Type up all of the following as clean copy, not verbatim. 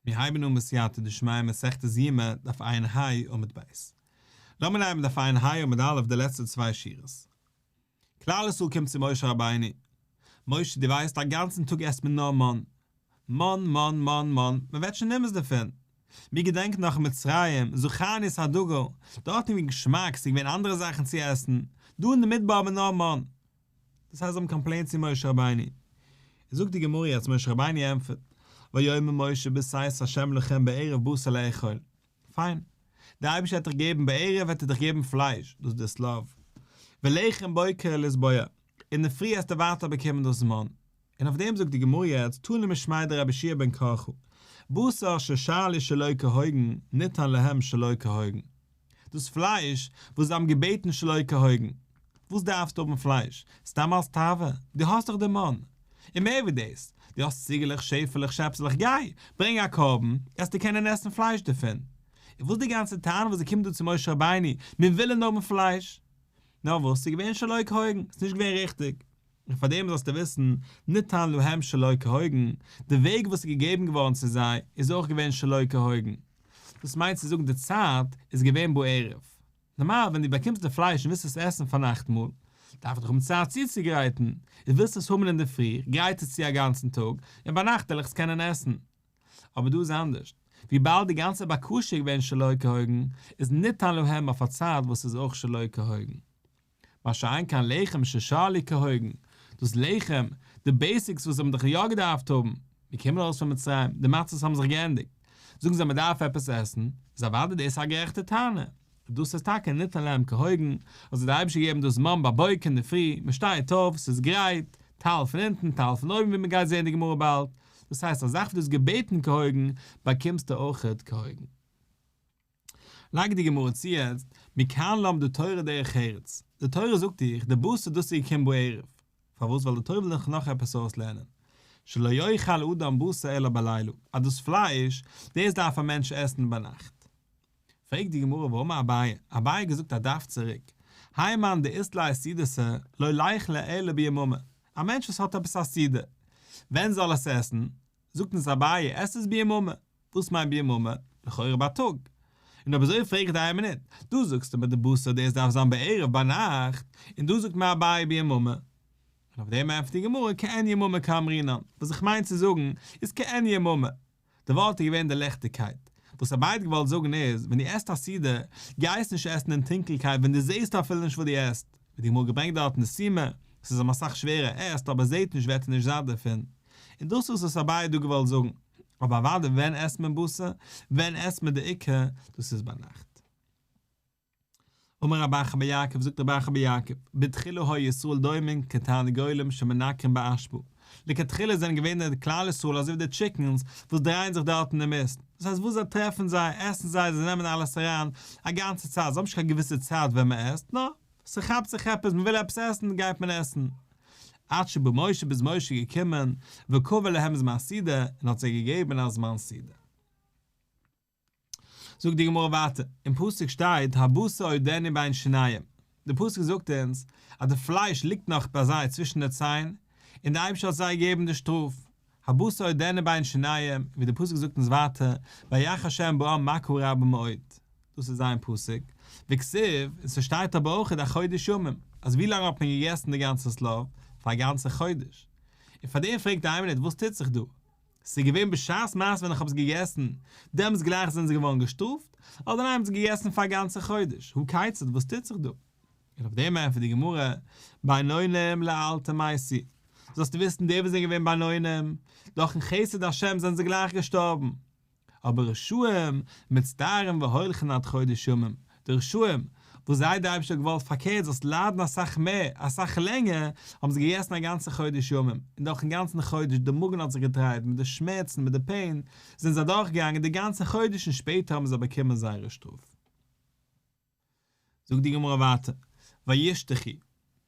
מיר הייבן אן בסייעתא דשמיא מסכת יומא דף ע"ה עמוד ב'. לאמיר הייבן דף ע"ה עמוד א' די לעצטע צוויי שורות. כלל ישראל קומט צו משה רבינו, משה דו ווייסט א גאנצן טאג עסט מען נאר מן, מן מן מן מן, מען ווערט שוין נמאס דערפון. מיר געדענקן נאך אין מצרים, זכרנו את הדגה, דארט איז געווען געשמאק, ס'איז געווען אנדערע זאכן צו עסן, דא אין די מדבר האבן מיר נאר מן. דאס הייסט זיי האבן complained צו משה רבינו. זאגט די גמרא יעצט משה רבינו ענטפערט, ויאמר משה בתת ה' לכם בערב בשר לאכול, פיין, דער אייבערשטער וועט דיך געבן בערב וועט ער דיך געבן פלייש, דאס איז די שליו, ולחם בוקר לשבוע, אינדערפרי וועסטו ווייטער באקומען דאס מן, און אויף דעם זאגט די גמרא יעצט תנא משמיה דרבי יהושע בן קרחה, בשר ששאלו שלא כהוגן ניתן להם שלא כהוגן. דאס פלייש וואס זיי האבן געבעטן שלא כהוגן. וואס דארפסטו האבן פלייש? סתם אלס תאווה? דו האסט דאך די מן. און מער ווי דאס, דו האסט ציגעלעך, שעפעלעך, שעפסעלעך, גיי, ברענג א קרבן, וועסטו קענען עסן פלייש דערפון. און וואס די גאנצע טענה וואס זיי קומען דא צו משה רבינו, מיר ווילן האבן פלייש? נאר וואס, ס'איז געווען שלא כהוגן, ס'איז נישט געווען ריכטיג. און פאר דעם זאלסטו וויסן, ניתן להם שלא כהוגן, די וועג וואס איז געגעבן געווארן צו זיי איז אויך געווען שלא כהוגן. דאס מיינט צו זאגן די צייט איז געווען בערב. נארמאל ווען דו באקומסט די פלייש און ווילסט עס עסן פאר נאכטמאל, דארף איך דאך האבן צייט צוצוגרייטן, און ווילסט עס האבן אינדערפרי, גרייט עס צו א גאנצן טאג, און ביינאכט וועל איך עס קענען עסן. אבער דא איז אנדערש, וויבאלד די גאנצע בקשה איז געווען שלא כהוגן, איז ניתן להם אויף א צייט וואס איז אויך שלא כהוגן. מה שאין כן לחם ששאלו כהוגן, דאס לחם, די basics וואס זיי האבן דאך יא געדארפט האבן, מיר קומען ארויס פון מצרים, די מצות האבן זיך געענדיגט, זאגן זיי מען דארף עפעס עסן, איז אוודאי דאס א גערעכטע טענה, דאס איז טאקע ניתן להם כהוגן, האט זיי דער אייבערשטער געגעבן דאס מן בבוקר אינדערפרי, מען שטייט אויף, ס'איז גרייט, טייל פון אונטן, טייל פון אויבן ווי מען גייט זען די גמרא באלד, דאס הייסט א זאך וואס דו האסט געבעטן כהוגן, באקומסטו אויכעט כהוגן. לייגט די גמרא צו יעצט, מכאן למדה תורה דרך ארץ, די תורה זאגט דיך, די בשר דאס איז געקומען בערב, פארוואס ווייל די תורה וויל דיך נאך עפעס אויסלערנען, שלא יאכל אדם בשר אלא בלילה, אז דאס פלייש, דאס דארף א מענטש עסן ביינאכט. פרעגט די גמרא והאמר אביי, אביי האט געזאגט א דף צוריק, האי מאן דאית ליה סעודתא לא ליכלה אלא ביממא, א מענטש וואס האט עפעס א סעודה, ווען זאל ער עס עסן? זאגט אונז אביי, עס עס ביממא. וואס מיינט ביממא? לכאורה בייטאג. און אויב אזוי פרעג איך דיר איין מינוט, דא זאגסטו מיר די בשר דאס דארף זיין בערב ביינאכט, און דא זאגט מיר אביי ביממא. און אויף דעם ענטפערט די גמרא כעין יממא קאמרינן, וואס איך מיין צו זאגן איז כעין יממא. די ווארט איז געווען די ליכטיגקייט. וואס אביי האט געוואלט זאגן איז, ווען דו עסט א סעודה, גייסט נישט עסן אין טונקלקייט ווען דו זעסט אפילו נישט וואס דו עסט, ווי די גמרא געברענגט דארט אין די סומא, ס'איז אים אסאך שווערער, ער עסט אבער זעט נישט ווערט ער נישט זאט דערפון. און דאס איז וואס אביי האט דא געוואלט זאגן. אבער אוודאי ווען עסט מען בשר? ווען עסט מען די עיקר? דאס איז ביינאכט. אמר רב אחא בר יעקב, זאגט רב אחא בר יעקב, בתחילה היו ישראל דומים כתרנגולים שמנקרים באשפה, לכתחילה זענען געווען די כלל ישראל אזוי ווי די chickens וואס דרייען זיך דארט אין די מיסט, דאס הייסט וואס זיי טרעפן זיי עסן זיי, זיי נעמען אלעס אריין א גאנצע צייט, זיי האבן נישט קיין געוויסע צייט ווען מען עסט, נאר ס'כאפט זיך עפעס, מען וויל עפעס עסן גייט מען עסן. עד שבא משה ביז משה איז געקומען, וקבע להם זמן סעודה, און האט זיי געגעבן א זמן סעודה. זאגט די גמרא ווייטער, אין פסוק שטייט הבשר עודנו בין שיניהם, די פסוק זאגט אונז אז די פלייש ליגט נאך ביי זיי צווישן די ציין, און די אייבערשטער האט זיי געגעבן די שטראף, הבשר עודנו בין שיניהם, ווי די פסוק זאגט אונז ווייטער, ויך ה' בעם מכה רבה מאוד, דאס איז איין פסוק, וכתיב, און ס'שטייט אבער אויך א חודש ימים, אז ווי לאנג האט מען געגעסן די גאנצע שליו? פאר א גאנצע חודש. און פאר דעם פרעגט איין מינוט וואס טוט זיך דא? ס'איז געווען בשעת מעשה ווען איך האב עס געגעסן, דעמאלטס גלייך זענען זיי געווארן געשטראפט, אדער ניין האבן זיי געגעסן פאר א גאנצע חודש, הא כיצד וואס טוט זיך דא? און אויף דעם ענטפערט די גמרא, בינונים לאלתר מתו, זאלסטו וויסן די וואס זענען געווען בינונים, דורכן חסד השם זענען זיי גלייך געשטארבן, אבער רשעים מצטערים והולכין עד חודש ימים, די רשעים, וואס זיי האט דער אייבערשטער געוואלט פארקערט זאלסט ליידן אסאך מער, אסאך לענגער, האבן זיי געגעסן א גאנצע חודש ימים, און דורכן גאנצן חודש, די מאגן האט זיך געדרייט, מיט די שמערצן, מיט די pain, זענען זיי אדורכגעגאנגען די גאנצע חודש און שפעטער האבן זיי באקומען זייערע שטראף. זאגט די גמרא ווייטער, וישטחו,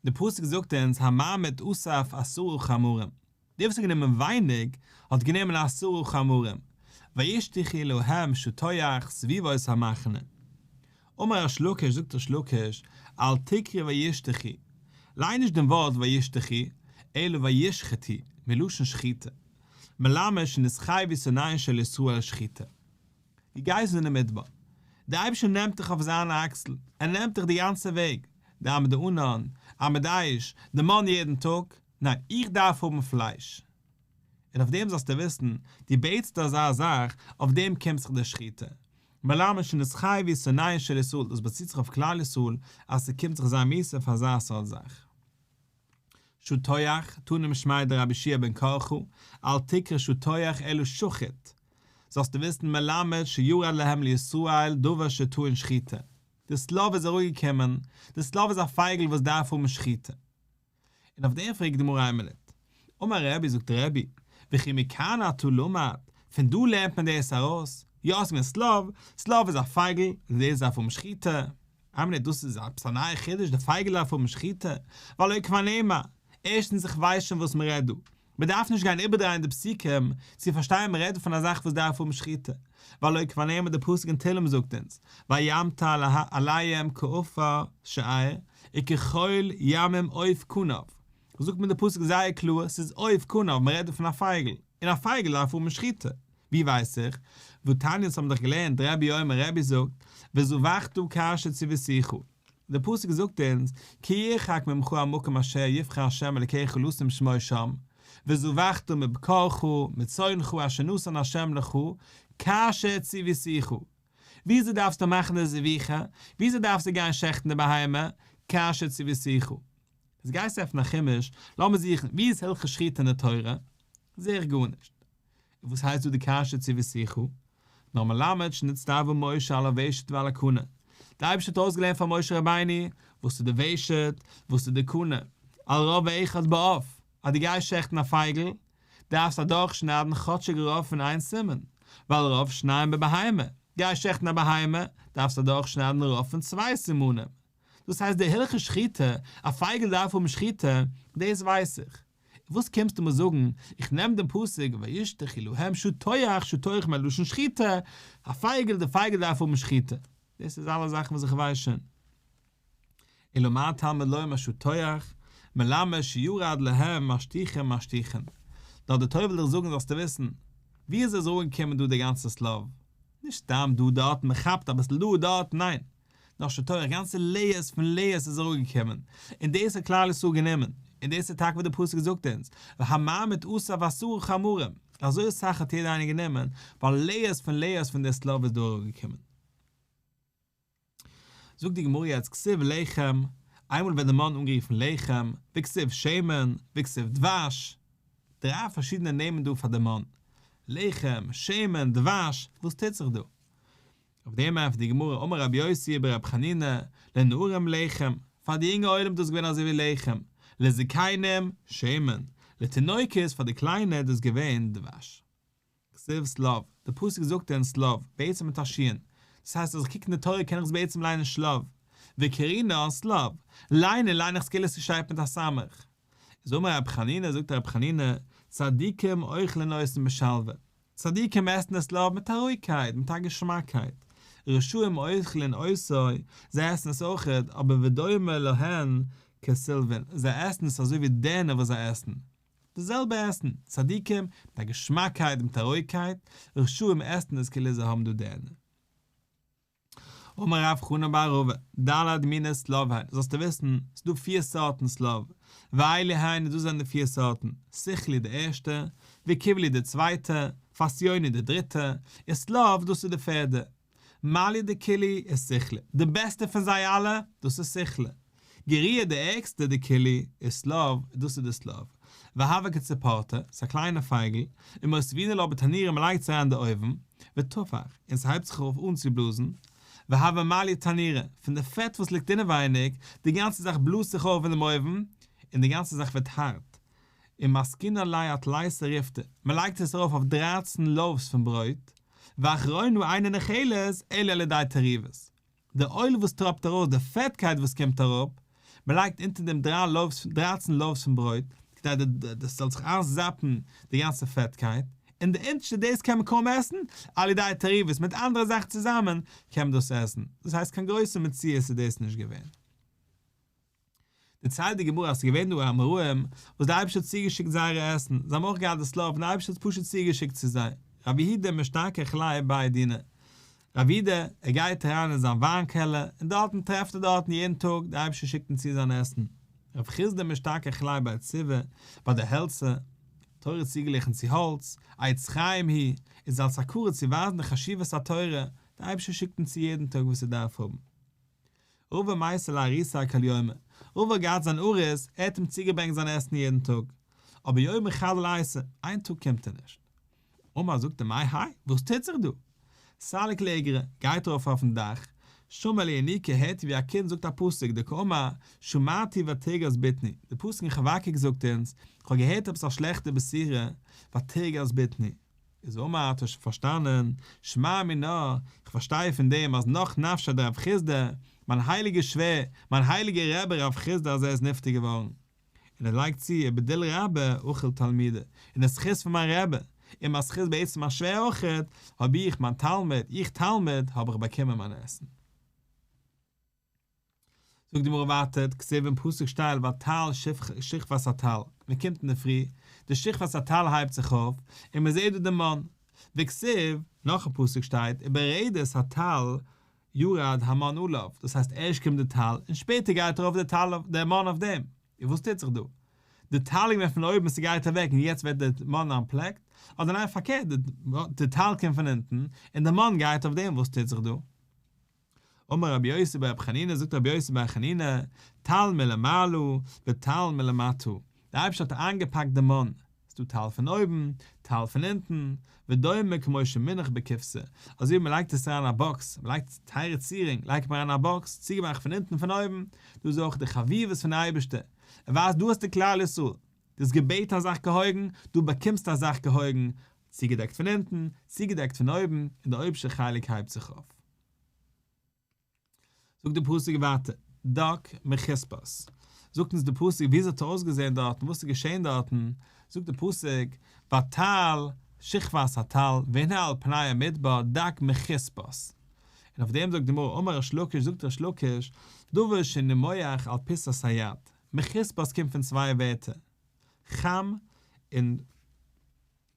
די פסוק זאגט אונז המעמיד אסף עשרה חמרים, דער וואס האט גענומען ווייניג האט גענומען עשרה חמרים, וישטחו להם שטוח סביבות המחנה. אמר ריש לקיש, זאגט ריש לקיש, אל תקרי וישטחו, ליין נישט דעם ווארט וישטחו, אלא וישחטו, מלשון שחיטה. מלמד שנתחייבו שונאיהן של ישראל שחיטה. דו גייסט אין די מדבר, דער אייבערשטער נעמט דיך אויף זיינע אקסל, ער נעמט דיך די גאנצע וועג, די עמוד הענן, עמוד האש, די מן יעדן טאג, ניין, איך דארף האבן פלייש. און אויף דעם זאלסטו וויסן, דו בעטסט אזא זאך, אויף דעם קומט זיך די שחיטה. מלמד שנתחייבו שונאיהן של ישראל, דאס באציט זיך אויף כלל ישראל, אז ס'קומט זיך זיי מיתה פאר אזא סארט זאך. שטוח, תנא משמיה דרבי יהושע בן קרחה, אל תקרי שטוח אלא שחוט. זאלסטו וויסן מלמד שירד להם לישראל דבר שטעון שחיטה. די שליו איז אראפגעקומען, די שליו איז א פייגל וואס דארף האבן שחיטה. און אויף דעם פרעגט די גמרא איין מינוט. אמר רבי זאגט רבי, וכי מכאן אתה למד, פון דא לערנט מען דאס ארויס? יא עס איז געווען שליו, שליו איז א פייגל, און דאס דארף האבן שחיטה. איין מינוט דאס איז עפעס א נייע חידוש די פייגל דארף האבן שחיטה? והלא כבר נאמר, ערשטנס איך ווייס שוין וואס מען רעדט דא, מען דארף נישט גיין איבערדרייען די פסוקים צו פארשטיין מען רעדט דא פון א זאך וואס דארף האבן שחיטה, והלא כבר נאמר די פסוק אין תהלים זאגט אונז, וימטר עליהם כעפר שאר וכחול ימים עוף כנף, זאגט מיר די פסוק זייער קלאר ס'איז עוף כנף מען רעדט דא פון א פייגל, און א פייגל דארף האבן שחיטה, ווי ווייס איך? והתניא אונז האבן דאך געלערנט רבי אומר רבי זאגט וזבחת כאשר צויתיך, די פסוק זאגט אונז כי ירחק ממך המקום אשר יבחר ה' אלקיך לשום שמו שם, וזבחת מבקרך מצאנך אשר נתן ה' לך כאשר צויתיך, וויאזוי דארפסטו מאכן די זביחה, וויאזוי דארפסטו גיין שעכטן די בהמה, כאשר צויתיך. איז גייסט עפענען א חומש, לאמיר זוכן, ווי איז הלכות שחיטה אין די תורה? זעה איך גארנישט. און וואס הייסט דא די כאשר צויתיך? נאר מלמד שנצטווה משה על הוושט ועל הקנה. דער אייבערשטער האט אויסגעלערנט פאר משה רבינו וואס איז די ושט, וואס איז די קנה. על רוב אחד בעוף, אז דו גייסט שעכטן א פייגל, דארפסט אדורכשניידן כאטשיג רוב פון איין סימן, ועל רוב שניים בבהמה, גייסט שעכטן א בהמה, דארפסט אדורכשניידן רוב פון צוויי סימנים. דאס הייסט די הלכות שחיטה, א פייגל דארף האבן שחיטה, דאס ווייס איך. וואס קומסטו מיר זאגן, איך נעם דעם פסוק וישתחו להם שטוח, שטוח מלשון שחיטה, א פייגל, די פייגל דארף האבן שחיטה. דאס איז אלע זאכן וואס איך ווייס שוין. אלא מה תלמוד לומר שטוח, מלמד שירד להם משטיחין משטיחין. נאר די תורה וויל דיך זאגן זאלסטו וויסן, ווי אזוי איז אראפגעקומען דא די גאנצע שליו? נישט סתם דא דארט, מען כאפט אביסל דא דארט, ניין. נאר שטוח, גאנצע לעיערס פון לעיערס איז אראפגעקומען, און דאס האט כלל ישראל גענומען, און דאס איז טאקע וואס די פסוק זאגט אונז, והמעמיד אסף עשרה חמרים, אזוי סאך האט יעדער איינער גענומען, ווייל לעיערס פון לעיערס פון די שליו איז דא אראפגעקומען. זאגט די גמרא יעצט כתיב לחם, איינמאל ווערט די מן אנגערופן לחם, וכתיב שמן, וכתיב דבש, דריי פארשידענע נעמען דא פאר די מן, לחם, שמן, דבש, וואס טוט זיך דא? אויף דעם ענטפערט די גמרא אמר רבי יוסי ברבי חנינא לנערים לחם, פאר די יונגע עולם איז דאס געווען אזוי ווי לחם, לזקנים שמן, לתינוקות פאר די קליינע איז דאס געווען דבש. כתיב שליו, די פסוק זאגט אונז שליו, בעצם מיט א שין, דאס הייסט אז איך קוק אין די תורה קען איך עס בעצם ליינען שלו, וקרינן סליו, ליינען ליין איך עס כאילו עס שטייט מיט א סמך. איז אמר רבי חנינא זאגט רבי חנינא, צדיקים אוכלין אותן בשלווה, צדיקים עסן די שליו מיט א רואיגקייט, מיט א געשמאקייט, רשעים אוכלין אותו, זיי עסן עס אויכעט, אבער ודומה להן כסילבן, זיי עסן עס אזוי ווי דערנער וואס זיי עסן. די זעלבע עסן, צדיקים, מיט א געשמאקייט, מיט א רואיגקייט, רשעים עסן עס כאילו זיי האבן דא דערנער. אמר רב חנן בר רבא, ד' מיני שליו הן, זאלסטו וויסן, ס'איז דא פיר סארטן שליו, ואלו הן, און דאס זענען די פיר סארטן, סיכלי די ערשטע, וקיבלי די צווייטע, פסיוני די דריטע, און שליו דאס איז די פערדע. מעלי דכולהו איז סיכלי, די בעסטע פון זיי אלע, דאס איז סיכלי. גריעא די ערגסטע דכולהו איז שליו, דאס איז די שליו. והוה כציפורתא, ס'איז א קליינע פייגל, ומותבינן לה בתנורא מ'לייגט עס אריין אין די אויוון, וטפח, און ס'הייבט זיך אויף אנצובלאזן, והוה מליא תנורא, פון די פעט וואס ליגט אינעווייניג, די גאנצע זאך בלאזט זיך אויף אינעם אויוון, און די גאנצע זאך ווערט הארט. ומסקינן ליה אתליסר ריפתי, מ'לייגט עס ארויף אויף דרייצן לאופס פון ברויט, ואחרונה אינה נאכלת אלא על ידי תערובת. די אויל וואס טראפט ארויס, די פעטקייט וואס קומט אראפ, מען לייגט אונטער דעם דריי לאופס, דרייצן לאופס פון ברויט, כדי דאס זאל זיך איינזאפן די גאנצע פעטקייט, און די אונטערשטע דאס קען מען קוים עסן, על ידי תערובת, מיט אנדערע זאכן צוזאמען קען מען דאס עסן, דאס הייסט קיין גרויסע מציאות איז דאס נישט געווען. דערציילט די גמרא אז ס'איז געווען דא אמוראים וואס דער אייבערשטער האט צוגעשיקט זייערע עסן, זיי האבן אויך געהאט דאס לאו און דער אייבערשטער האט עס פשוט צוגעשיקט צו זיי, רב יהודה משתכח ליה בי דינא, רב יהודה ער גייט אריין אין זיין וויין קעלער און דארטן טרעפט ער דארטן יעדן טאג דער אייבערשטער שיקט אים צו זיין עסן, רב חסדא משתכח ליה בי ציבי, ביי די העלצער, תורה איז צוגעגליכן צו האלץ, עץ חיים היא, איז אלס הכרה צו ווייזן די חשיבות התורה, דער אייבערשטער שיקט אים צו יעדן טאג וואס ער דארף האבן. רבא מייתי ליה אריסיה כל יומא, רבא האט געהאט זיין אריס, ער האט אים צוגעברענגט זיין עסן יעדן טאג, אבער יומא חד לא אייתי, איין טאג קומט ער נישט. אמר זאגט ער מאי האי, וואס טוט זיך דא? סליק לאיגרא, גייט ארויף אויפן דאך, שמע לינוקא הערט ער ווי א קינד זאגט א פסוק דקאמר שמעתי ותרגז בטני, די פסוק אין חבקוק זאגט אונז, כ'האב געהערט עפעס א שלעכטע בשורה, ותרגז בטני. איז אמר האט ער שוין פארשטאנען, שמע מינה, כ'פארשטיי פון דעם אז נח נפשיה דרב חסדא, מיין הייליגע שווער, מיין הייליגע רבי רב חסדא אז ער איז נפטר געווארן. און ער לייגט צו, ובדיל רבה אכיל תלמידי, אין די זכות פון מיין רבי, און מיין זכות בעצם מיין שווער אויכעט, האב איך, מיין תלמיד, איך תלמיד, האב איך באקומען מיין עסן. זאגט די גמרא ווייטער, כתיב אין פסוק שטייט ותעל שכבת הטל, מען קומט אינדערפרי, די שכבת הטל הייבט זיך אויף, און מען זעט דא די מן, וכתיב, נאך א פסוק שטייט, וברדת הטל ירד המן עליו, דאס הייסט ערשט קומט די טל, און שפעטער גייט ארויף די טל דער מן אויף דעם, און וואס טוט זיך דא? די טל איז געווען פון אויבן ס'גייט אוועק און יעצט ווערט די מן אנטפלעקט, אדער ניין פארקערט די טל קומט פון אונטן און די מן גייט אויף דעם, וואס טוט זיך דא? אמר רבי יוסי ברבי חנינא זאגט רבי יוסי בר חנינא, טל מלמעלה וטל מלמטה, דער אייבערשטער האט איינגעפאקט די מן, ס'איז דא טל פון אויבן, טל פון אונטן, ודומה כמו שמונח בקופסא, אזוי ווי מ'לייגט עס אריין אין א באקס, מ'לייגט טייערע צירונג לייגט מען אריין אין א באקס, צוגעמאכט פון אונטן פון אויבן, דא איז אויך די חביבות פון אייבערשטער, ער ווייזט דא האסטו כלל ישראל, דו האסט געבעטן א זאך כהוגן, דא באקומסטו א זאך כהוגן, צוגעדעקט פון אונטן, צוגעדעקט פון אויבן, און די אויבערשטע חלק הייבט זיך אויף. זאגט די פסוק ווייטער, דק מחוספס, זאגט אונז די פסוק וויאזוי האט אויסגעזען דארטן, וואס איז געשען דארטן, זאגט די פסוק, ותעל שכבת הטל והנה על פני המדבר דק מחוספס, און אויף דעם זאגט די גמרא, אמר ריש לקיש, זאגט ריש לקיש, דבר שנימוח על פיסת היד, מחוספס קומט פון צוויי ווערטער, חם און.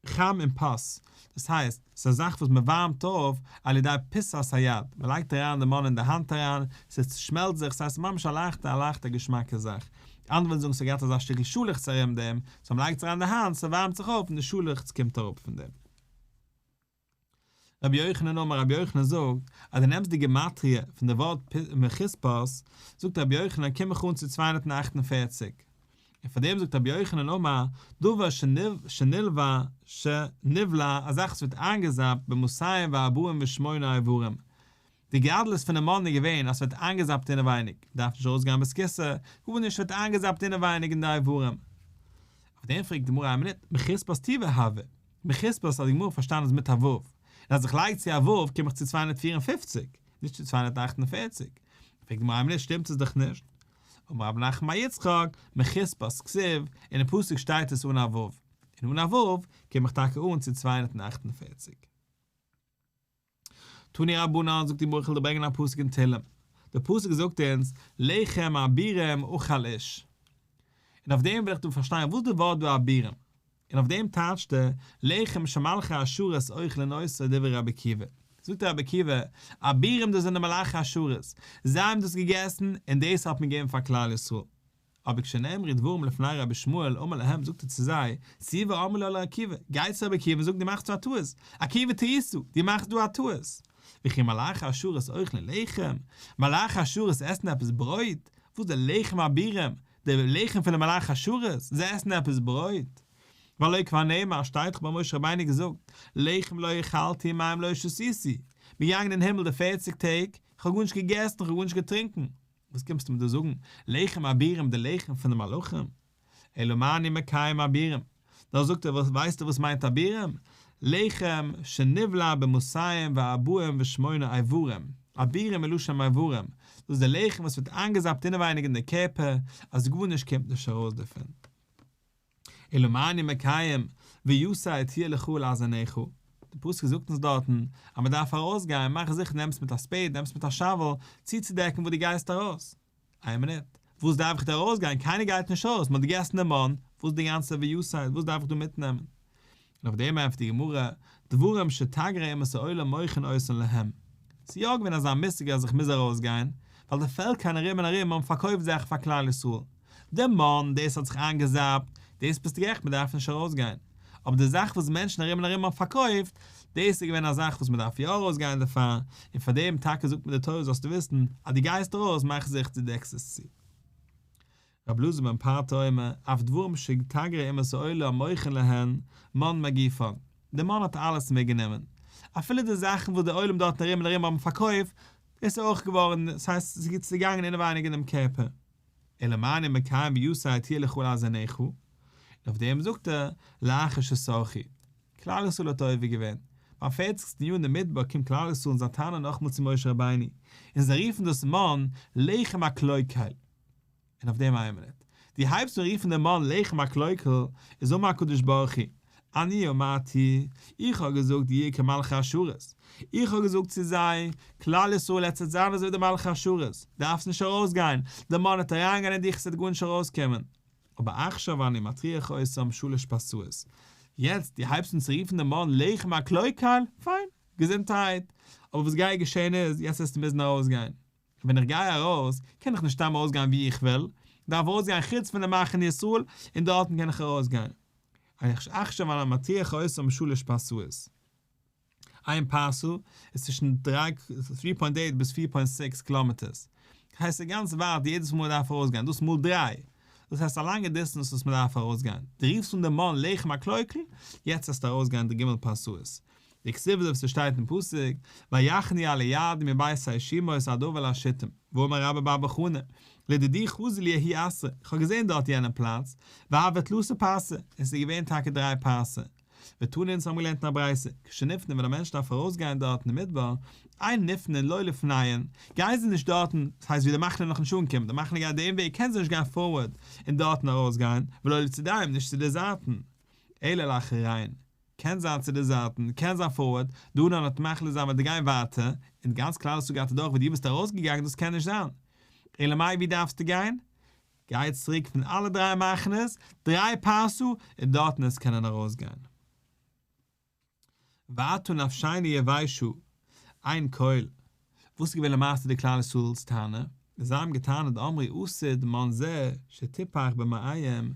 חם און פס, דאס הייסט, ס'איז א זאך וואס מען ווארעמט אויף על ידי פיסת היד, מען לייגט אריין די מן אין די האנט אריין, ס'צושמעלט זיך, ס'הייסט ממש א לייכטע א לייכטע געשמאקע זאך. אנדערע וועלן זאגן ס'האט געהאט אזא שטיקל שאלעכץ ארום דעם, סאו מען לייגט עס אריין אין די האנט, ס'ווארעמט זיך אויף און די שאלעכץ קומט אראפ פון דעם. רבי יוחנן אמר רבי יוחנן זאגט אז דו נעמסט די גימטריא פון די ווארט מחוספס, זאגט רבי יוחנן קום איך אן צו 248, און פאר דעם זאגט רבי יוחנן אמר דבר שנבלע שנבלע א זאך וואס ווערט איינגעזאפט במאתים וארבעים ושמונה איברים, די גדלות פונעם מן איז געווען אז ס'ווערט איינגעזאפט אינעווייניג, דארף נישט ארויסגיין בית הכסא, גארנישט ווערט איינגעזאפט אינעווייניג אין די איברים. אויף דעם פרעגט די גמרא א מינוט, מחוספס טובא הוי, מחוספס האט די גמרא פארשטאנען איז מיט א ו', און אז איך לייג צו א ו' קום איך צו 254, נישט צו 248. פרעגט די גמרא א מינוט שטימט עס דאך נישט. אמר רב נחמן בר יצחק, מחוספס כתיב, אינעם פסוק שטייט עס אן א ו', און אן א ו' קום איך טאקע אן צו 248. תנו רבנן זאגט די גמרא איך וועל דיר ברענגען א פסוק אין תהלים, דער פסוק זאגט אונז לחם אבירים אכל איש, און אויף דעם וויל איך דא פארשטיין וואס די ווארט דא אבירים, און אויף דעם טייטשט ער לחם שמלאכי השרת אוכלין אותו דברי רבי עקיבא, זאגט רבי עקיבא, אבירים דאס זענען די מלאכי השרת, זיי האבן דאס געגעסן און דאס האט מען געגעבן פאר כלל ישראל. אבער כשנאמרו דברים לפני רבי ישמעאל אמר להם זאגט ער צו זיי, צאו ואמרו לה לר' עקיבא, גיי צו רבי עקיבא און זאג דו מאכסט דא א טעות, עקיבא טעית, דו מאכסט דא א טעות. וכי מלאכי השרת אוכלין לחם? מלאכי השרת עסן עפעס ברויט? וואס די לחם אבירים, די לחם פון די מלאכי השרת, זיי עסן עפעס ברויט? והלא כבר נאמר, שטייט דאך ביי משה רבינו געזאגט, לחם לא אכלתי ומים לא שתיתי, כ'בין געגאנגען אין הימל די פערציג טעג, איך האב גארנישט געגעסן, איך האב גארנישט געטרינקען, וואס קומסטו מיר דא זאגן, לחם אבירים די לחם פון די מלאכים? אלא מה אני מקיים אבירים? נאר זאגט ער ווייסטו וואס מיינט אבירים? לחם שנבלע במאתים וארבעים ושמונה איברים, אבירים מלשון איברים, דאס איז די לחם וואס ווערט איינגעזאפט אינעווייניג אין די קערפער אז גארנישט קומט נישט ארויס דערפון. אלא מה אני מקיים, ויתד תהיה לך ולאזניך, די פסוק זאגט אונז דארטן אז מען דארף ארויסגיין, מאך זיכער נעמסט מיט א ספעיד, נעמסט מיט א שאוועל, צוצודעקן וואו דו גייסט ארויס. איין מינוט, וואס דארף איך דא ארויסגיין, קיינער גייט נישט ארויס, מען האט געגעסן די מן, וואס די גאנצע ויתד, וואס דארף איך דא מיטנעמען? און אויף דעם ענטפערט די גמרא, דברים שתגרי אומות העולם מוכרין אותן להם. ס'איז יא געווען אזא מושג אז איך מוז ארויסגיין, ווייל די פעלקער ארום און ארום האבן פארקויפט זאכן פאר כלל ישראל. די מן, דאס האט זיך איינגעזאפט, דאס ביסטו גערעכט מען דארף נישט ארויסגיין. אבער די זאך וואס מענטשן ארום און ארום האבן פארקויפט, דאס איז געווען א זאך וואס מען דארף יא ארויסגיין דערפאר, און פאר דעם טאקע זאגט מיר די תורה זאלסטו וויסן, אז דו גייסט ארויס מאך זיכער דו דעקסט עס צו. רבי אלעזר בן פרטא אומר, אף דברים שתגרי אומות העולם מוכרין להן, מן מגיפן. די מן האט אלעס מיטגענומען. אפילו די זאכן וואס די עולם דארטן ארום און ארום האבן פארקויפט, דאס איז אויך געווארן, ס'הייסט ס'איז צוגאנגען אינעווייניג אינעם קערפער. אלא מה אני מקיים ויתד תהיה לך על זנך? און אויף דעם זאגט ער, לאחר שסרחו. כלל ישראל האט עובר געווען. ביים פערציגסטן יאר אין די מדבר קומט כלל ישראל און זיי טענה'ן נאכאמאל צו משה רבינו, און זיי רופן דאס מן לחם הקלוקל. און אויף דעם איין מינוט. דו הייבסט אן רופן דעם מן לחם הקלוקל, איז אמר הקדוש ברוך הוא, אני אמרתי, איך האב געזאגט יהיו כמלאכי השרת, איך האב געזאגט צו זיי, כלל ישראל עטס וועט זיין אזוי ווי די מלאכי השרת, דארפסט נישט ארויסגיין, דער מן וועט אריינגיין אין דיך עס וועט גארנישט ארויסקומען. אבער עכשיו אני מטריח אותם שלש פרסאות, יעצט דו הייבסט אן צו רופן דעם מן לחם הקלוקל, פיין, געזונטהייט, אבער וואס גייט געשען איז, יעצט וועסטו מוזן ארויסגיין. ווען איך גיי ארויס, קען איך נישט סתם ארויסגיין וואו איך וויל, איך דארף ארויסגיין חוץ פון די מחנה ישראל, און דארטן קען איך ארויסגיין. עכשיו אני מטריח אותם שלש פרסאות. איין פרסה איז צווישן three point eight ביז four point six קילאמעטערס. הייסט ס'איז גאנץ ווייט יעדעס מאל מ'דארף ארויסגיין, דאס מאל דריי. דאס הייסט א לאנגע distance וואס מ'דארף ארויסגיין. דו רופסט אן די מן לחם הקלוקל, יעצט וועסטו ארויסגיין די ג' פרסאות. דכתיב אזוי ווי ס'שטייט אין פסוק, ויחנו על הירדן מבית הישימות עד אבל השיטים, ואמר רבה בר בר חנה, לדידי חזי לי ההוא אתרא, איך האב געזען דארט יענעם פלאץ, והוו תלתא פרסי, און ס'איז געווען טאקע דריי פרסה. ותנא אונז האבן געלערנט אין א ברייתא, כשנפנין ווען א מענטש דארף ארויסגיין דארטן אין מדבר, אין נפנין לא לפניהן, גייען זיי נישט דארטן, ס'הייסט ווי די מחנה איז נאכנישט אנגעקומען, די מחנה גייט דעם וועג קענען זיי נישט גיין forward און דארטן ארויסגיין, ולא לצידיהם נישט צו די זייטן, אלא לאחריהן. קען זיין צו די זייטן, קען זיין forward, דענן וועט מחליט זיין ווען די גיין ווייטער, און גאנץ כלל ישראל גייט אדורך ווי דו ביסט ארויסגעגאנגען דאס קען נישט זיין. אלא מאי ווי דארפסטו גיין? גיי צוריק פון אלע דריי מחנות, דריי פרסה, און דארטן עס קענען ארויסגיין. ועתה נפשינו יבשה, אין כל. וואס איז געווען למעשה די כלל ישראל'ס טענה? זיי האבן געטענה'ט אמרו עתיד מן זה שתיפח במעיהם,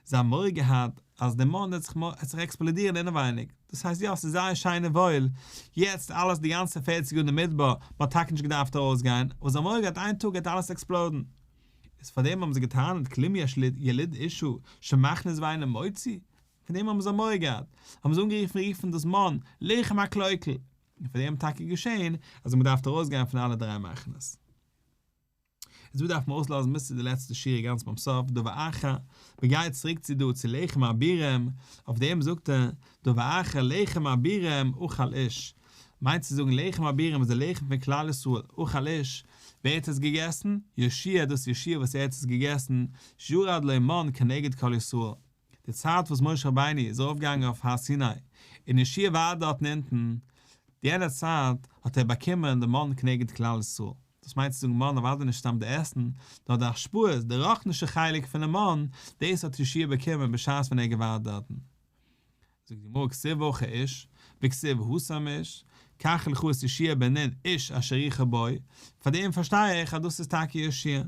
זיי האבן מורא געהאט אז די מן וועט זיך וועט זיך עקספלאדירן אינעווייניג, דאס הייסט יא ס'איז זייער שיין און וואויל, יעצט אלעס די גאנצע פערציג יאר אין די מדבר, מען האט טאקע נישט געדארפט ארויסגיין, אבער זיי האבן מורא געהאט איין טאג גייט אלעס explode ן. איז פארדעם האבן זיי געטענה'ט כלום יש לילוד אשה שמכניס ואינו מוציא, פון דעם האבן זיי מורא געהאט, האבן זיי אנגערופן רופן דאס מן לחם הקלוקל. און פאר דעם טאקע געשען אז מען דארף ארויסגיין פון אלע דריי מחנות. איז דא דארף מען אויסלאזן ביז צו די לעצטע שורה גאנץ ביים סוף, דבר אחר, מען גייט צוריק צו דא צו לחם אבירים, אויף דעם זאגט ער, דבר אחר לחם אבירים אכל איש, מיינט צו זאגן לחם אבירים איז די לחם פון כלל ישראל, אכל איש, ווער האט עס געגעסן? יהושע, דאס איז יהושע וואס ער האט עס געגעסן, שירד לו מן כנגד כל ישראל, די צייט וואס משה רבינו איז ארויפגעגאנגען אויף הר סיני און יהושע ווארט דארטן אונטן, די יענע צייט האט ער באקומען די מן כנגד כלל ישראל, דאס מיינט צו זאגן מן אוודאי נישט סתם די עסן, נאר די השפעות, די רוחנישע חלק פונעם מן, דאס האט יהושע באקומען בשעת ווען ער האט געווארט דארטן. זאגט די גמרא כתיב הכא איש, וכתיב התם איש, קח לך את יהושע בן נון איש אשר רוחו בו, פאר דעם פארשטיי איך אז דאס איז טאקע יהושע. און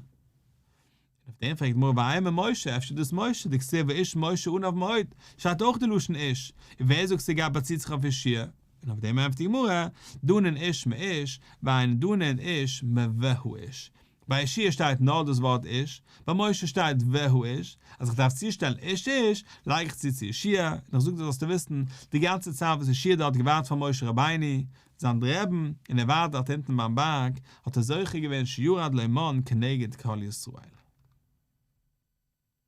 אויף דעם פרעגט די גמרא ואימא משה, אפשר דאס משה, דכתיב והאיש משה עניו מאוד, שטייט אויך די לשון איש, און ווער זאגט ס'גייט באציט זיך אויף יהושע? און אויף דעם ענטפערט די גמרא, דנין איש מאיש, ואין דנין איש מוהאיש. ביי יהושע שטייט נאר דאס ווארט איש, ביי משה שטייט והאיש, אז איך דארף צושטעלן איש איש, לייג איך צו צו יהושע, און איך זאג דיר זאלסטו וויסן, די גאנצע צייט וואס יהושע דארט געווארט פאר משה רבינו, זיין רעבן, און ער ווארט דארט אונטן ביים בארג, האט ער זוכה געווען שירד לו מן כנגד כל ישראל.